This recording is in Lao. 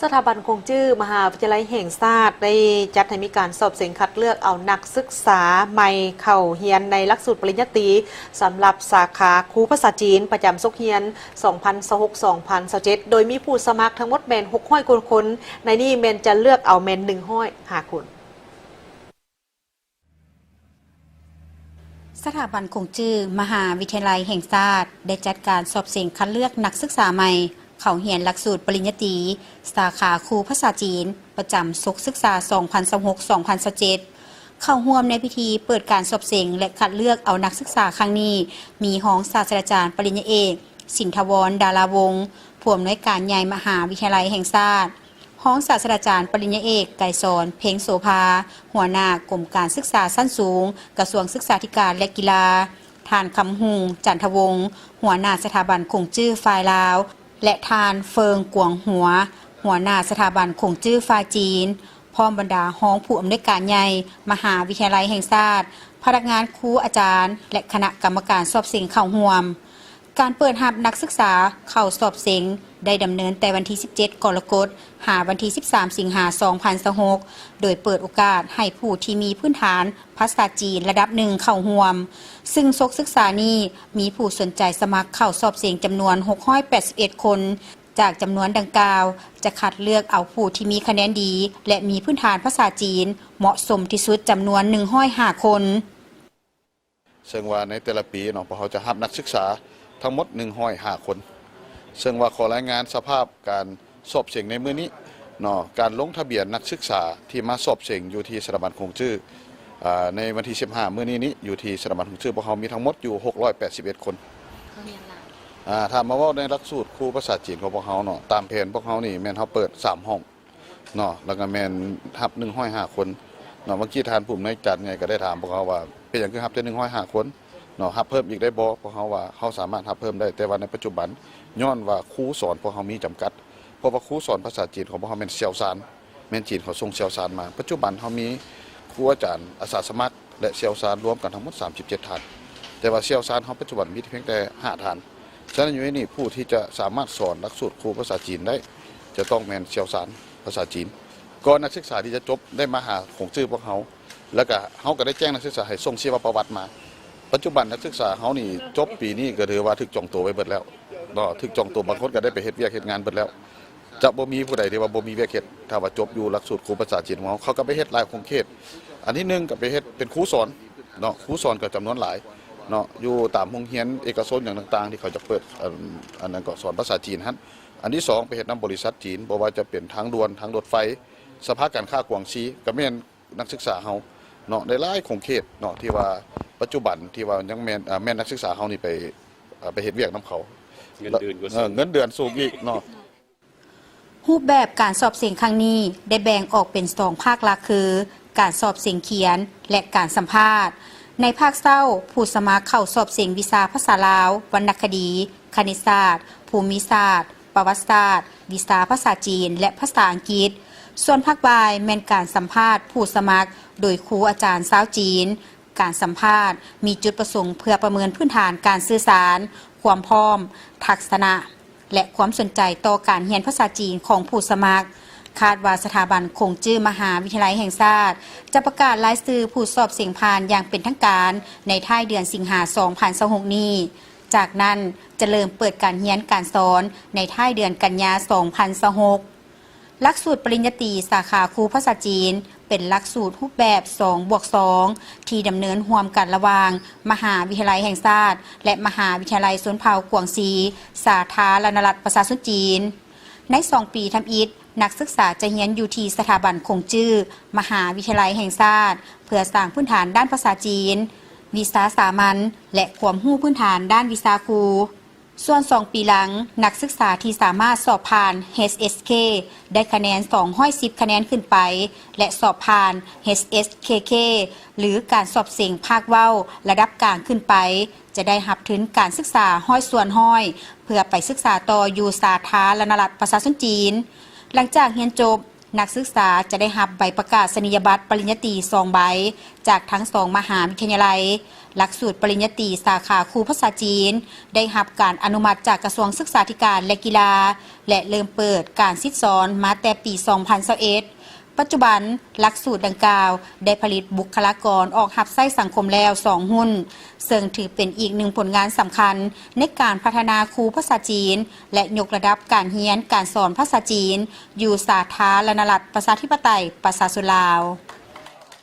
ສະຖາບັນຂົງຈື້ມະຫາວິທະຍາໄລແຫ່ງຊາດ ໄດ້ຈັດໃຫ້ມີການສອບເສັງຄັດເລືອກເອົານັກສຶກສາໃໝ່ເຂົ້າຮຽນໃນຫຼັກສູດປະລິນຍາຕີ ສຳລັບສາຂາຄູພາສາຈີນ ປະຈຳສົກຮຽນ ສອງພັນຊາວຫົກ ສອງພັນຊາວເຈັດ ໂດຍມີຜູ້ສະໝັກທັງໝົດແມ່ນ ຫົກຮ້ອຍກວ່າຄົນ, ໃນນີ້ແມ່ນຈະເລືອກເອົາແມ່ນ ໜຶ່ງຮ້ອຍຫ້າຄົນ. ສະຖາບັນຂົງຈື້ມະຫາວິທະຍາໄລແຫ່ງຊາດ ໄດ້ຈັດການສອບເສັງຄັດເລືອກນັກສຶກສາໃໝ່ ເຂົ້າຮຽນຫຼັກສູດປະລິນຍາຕີ ສາຂາຄູພາສາຈີນ ປະຈຳສົກສຶກສາ ສອງພັນຊາວຫົກ ສອງພັນຊາວເຈັດ. ເຂົ້າຮ່ວມໃນພິທີເປີດການສອບເສັງ ແລະ ຄັດເລືອກເອົານັກສຶກສາຄັ້ງນີ້ ມີຮອງສາດສະດາຈານປະລິນຍາເອກ ສິນທະວອນ ດາລາວົງ ຜູ້ອຳນວຍການໃຫຍ່ມະຫາວິທະຍາໄລແຫ່ງຊາດ, ຮອງສາດສະດາຈານປະລິນຍາເອກ ໄກສອນ ເພັງໂສພາ ຫົວໜ້າກົມການສຶກສາຊັ້ນສູງ ກະຊວງສຶກສາທິການ ແລະ ກິລາ, ທ່ານ ຄຳຮຸ່ງ ຈັນທະວົງ ຫົວໜ້າສະຖາບັນຂົງຈື້ຝ່າຍລາວ ແລະ ທ່ານ ເຟີງ ກວາງຫົວ ຫົວໜ້າສະຖາບັນຂົງຈື້ຝ່າຍຈີນ, ພ້ອມບັນດາຮອງຜູ້ອຳນວຍການໃຫຍ່ມະຫາວິທະຍາໄລແຫ່ງຊາດ, ພະນັກງານ, ຄູອາຈານ ແລະ ຄະນະກຳມະການສອບເສັງເຂົ້າຮ່ວມ. ການເປີດຮັບນັກສຶກສາເຂົ້າສອບເສັງໄດ້ດຳເນີນແຕ່ວັນທີສິບເຈັດ ກໍລະກົດ ຫາວັນທີສິບສາມ ສິງຫາ ສອງພັນຊາວຫົກ ໂດຍເປີດໂອກາດໃຫ້ຜູ້ທີ່ມີພື້ນຖານພາສາຈີນລະດັບໜຶ່ງເຂົ້າຮ່ວມ, ຊຶ່ງສົກສຶກສານີ້ມີຜູ້ສົນໃຈສະໝັກເຂົ້າສອບເສັງຈຳນວນ ຫົກຮ້ອຍແປດສິບເອັດຄົນ. ຈາກຈຳນວນດັ່ງກ່າວ ຈະຄັດເລືອກເອົາຜູ້ທີ່ມີຄະແນນດີ ແລະ ມີພື້ນຖານພາສາຈີນເໝາະສົມທີ່ສຸດຈຳນວນ ໜຶ່ງຮ້ອຍຫ້າຄົນ. ເຊິ່ງວ່າໃນແຕ່ລະປີເນາະ ພວກເຮົາຈະຮັບນັກສຶກສາທັງໝົດ ໜຶ່ງຮ້ອຍຫ້າຄົນ, ເຊິ່ງວ່າຂໍລາຍງານສະພາບການສອບເສັງໃນມື້ນີ້ເນາະ, ການລົງທະບຽນນັກສຶກສາທີ່ມາສອບເສັງຢູ່ທີ່ສະຖາບັນຂົງຈື້ ອາ ໃນວັນທີສິບຫ້າ ມື້ນີ້ນີ້ ຢູ່ທີ່ສະຖາບັນຂົງຈື້ ພວກເຮົາມີທັງໝົດຢູ່ ຫົກຮ້ອຍແປດສິບເອັດຄົນ. ເຂົາຮຽນລາວ ອາ ຖ້າມາເວົ້າໃນຫຼັກສູດຄູພາສາຈີນຂອງພວກເຮົາເນາະ, ຕາມແຜນພວກເຮົານີ້ແມ່ນເຮົາເປີດສາມຫ້ອງ ເນາະ ແລ້ວກໍແມ່ນຮັບ ໜຶ່ງຮ້ອຍຫ້າຄົນເນາະ. ເມື່ອກີ້ທ່ານຜູ້ອຳນວຍການໃຫຍ່ກໍໄດ້ຖາມພວກເຮົາວ່າ ເປັນຫຍັງຄືຮັບແຕ່ ໜຶ່ງຮ້ອຍຫ້າຄົນເນາະ, ຮັບເພີ່ມອີກໄດ້ບໍ່? ພວກເຮົາວ່າເຮົາສາມາດຮັບເພີ່ມໄດ້, ແຕ່ວ່າໃນປັດຈຸບັນ ຍ້ອນວ່າຄູສອນພວກເຮົາມີຈຳກັດ, ເພາະວ່າຄູສອນພາສາຈີນຂອງພວກເຮົາແມ່ນຊ່ຽວຊານ, ແມ່ນຈີນເຂົາສົ່ງຊ່ຽວຊານມາ. ປັດຈຸບັນເຮົາມີຄູອາຈານອາສາສະໝັກ ແລະ ຊ່ຽວຊານລວມກັນທັງໝົດ ສາມສິບເຈັດທ່ານ, ແຕ່ວ່າຊ່ຽວຊານເຮົາປັດຈຸບັນມີພຽງແຕ່ຫ້າທ່ານ. ສະນັ້ນຢູ່ໃນນີ້ ຜູ້ທີ່ຈະສາມາດສອນຫຼັກສູດຄູພາສາຈີນໄດ້ ຈະຕ້ອງແມ່ນຊ່ຽວຊານພາສາຈີນ ກ່ອນນັກສຶກສາທີ່ຈະຈົບໄດ້ມາຫາຂົງຈື້ພວກເຮົາ, ແລ້ວກະເຮົາກໍໄດ້ແຈ້ງນັກສຶກສາໃຫ້ສົ່ງຊີວະປະຫວັດມາ. ປັດຈຸບັນນັກສຶກສາເຮົານີ້ຈົບປີນີ້ກໍຖືວ່າຖືກຈອງຕົວໄວ້ເບິດແລ້ວເນາະ, ຖືກຈອງຕົວ, ບາງຄົນກໍໄດ້ໄປເຮັດວຽກເຮັດງານເບິດແລ້ວ. ຈະບໍ່ມີຜູ້ໃດທີ່ວ່າບໍ່ມີວຽກເຮັດ, ຖ້າວ່າຈົບຢູ່ຫຼັກສູດຄູພາສາຈີນຂອງເຮົາ, ເຂົາກໍໄປເຮັດຫຼາຍຂົງເຂດ. ອັນທີໜຶ່ງກໍໄປເຮັດເປັນຄູສອນເນາະ, ຄູສອນກໍຈຳນວນຫຼາຍເນາະ, ຢູ່ຕາມໂຮງຮຽນເອກະຊົນຫຍັງຕ່າງໆ ທີ່ເຂົາຈະເປີດ ອັນ ອັນນັ້ນກໍສອນພາສາຈີນຫັ້ນ. ອັນທີສອງໄປເຮັດນຳບໍລິສັດຈີນ, ບໍ່ວ່າຈະເປັນທາງດ່ວນ, ທາງລົດໄຟ, ສະພາການຄ້າກວາງຊີ, ກໍແມ່ນນັກສຶກສາເຮົາເນາະ, ໃນຫຼາຍຂົງເຂດເນາະ, ທີ່ວ່າປັດຈຸບັນທີ່ວ່າຍັງແມ່ນ ເອີ ແມ່ນນັກສຶກສາເຮົານີ້ໄປ ເອີ ໄປເຮັດວຽກນຳເຂົາ. ເງິນເດືອນກໍ ເອີ ສູງ ເງິນເດືອນສູງອີກເນາະ. ຮູບແບບການສອບເສັງຄັ້ງນີ້ໄດ້ແບ່ງອອກເປັນສອງພາກຫຼັກຄື ການສອບເສັງຂຽນ ແລະ ການສຳພາດ. ໃນພາກເຊົ້າ, ຜູ້ສະໝັກເຂົ້າສອບເສັງວິຊາພາສາລາວ, ວັນນະຄະດີ, ຄະນິດສາດ, ພູມິສາດ, ປະຫວັດສາດ, ວິຊາພາສາຈີນ ແລະ ພາສາອັງກິດ. ສ່ວນພາກບ່າຍແມ່ນການສຳພາດຜູ້ສະໝັກໂດຍຄູອາຈານຊາວຈີນ. ການສຳພາດມີຈຸດປະສົງເພື່ອປະເມີນພື້ນຖານການສື່ສານ, ຄວາມພ້ອມ, ທັກສະນະ ແລະ ຄວາມສົນໃຈຕໍ່ການຮຽນພາສາຈີນຂອງຜູ້ສະໝັກ. ຄາດວ່າສະຖາບັນຂົງຈື້ມະຫາວິທະຍາໄລແຫ່ງຊາດ ຈະປະກາດລາຍຊື່ຜູ້ສອບເສັງຜ່ານຢ່າງເປັນທາງການໃນທ້າຍເດືອນສິງຫາ ສອງພັນຊາວຫົກນີ້. ຈາກນັ້ນຈະເລີ່ມເປີດການຮຽນການສອນໃນທ້າຍເດືອນກັນຍາ ສອງພັນຊາວຫົກ. ຫຼັກສູດປະລິນຍາຕີສາຂາຄູພາສາຈີນ ເປັນຫຼັກສູດຮູບແບບ ສອງບວກສອງ ທີ່ດຳເນີນຮ່ວມກັນລະຫວ່າງມະຫາວິທະຍາໄລແຫ່ງຊາດ ແລະ ມະຫາວິທະຍາໄລຊົນເຜົ່າກວາງຊີ ສາທາລະນະລັດປະຊາຊົນຈີນ. ໃນສອງປີທຳອິດ, ນັກສຶກສາຈະຮຽນຢູ່ທີ່ສະຖາບັນຂົງຈື້ມະຫາວິທະຍາໄລແຫ່ງຊາດ ເພື່ອສ້າງພື້ນຖານດ້ານພາສາຈີນ, ວິຊາສາມັນ ແລະ ຄວາມຮູ້ພື້ນຖານດ້ານວິຊາຄູ. ສ່ວນສອງປີຫຼັງ, ນັກສຶກສາທີ່ສາມາດສອບຜ່ານ ເອສເອສເຄ ໄດ້ຄະແນນສອງຮ້ອຍສິບຄະແນນຂຶ້ນໄປ ແລະ ສອບຜ່ານ ເອສເອສເຄເຄ ຫຼື ການສອບເສັງພາກເວົ້າລະດັບກາງຂຶ້ນໄປ ຈະໄດ້ຮັບທຶນການສຶກສາຮ້ອຍສ່ວນຮ້ອຍ ເພື່ອໄປສຶກສາຕໍ່ຢູ່ສາທາລະນະລັດປະຊາຊົນຈີນ. ຫຼັງຈາກຮຽນຈົບ, ນັກສຶກສາຈະໄດ້ຮັບໃບປະກາສະນີຍະບັດປະລິນຍາຕີສອງໃບ ຈາກທັງສອງມະຫາວິທະຍາໄລ. ຫຼັກສູດປະລິນຍາຕີສາຂາຄູພາສາຈີນ ໄດ້ຮັບການອະນຸມັດຈາກກະຊວງສຶກສາທິການ ແລະ ກິລາ ແລະ ເລີ່ມເປີດການສິດສອນມາແຕ່ປີສອງພັນຊາວເອັດ. ປັດຈຸບັນ, ຫຼັກສູດດັ່ງກ່າວໄດ້ຜະລິດບຸກຄະລາກອນອອກຮັບໃຊ້ສັງຄົມແລ້ວສອງຮຸ່ນ, ເຊິ່ງຖືເປັນອີກໜຶ່ງຜົນງານສຳຄັນໃນການພັດທະນາຄູພາສາຈີນ ແລະ ຍົກລະດັບການຮຽນການສອນພາສາຈີນ ຢູ່ສາທາລະນະລັດ ປະຊາທິປະໄຕ ປະຊາຊົນລາວ.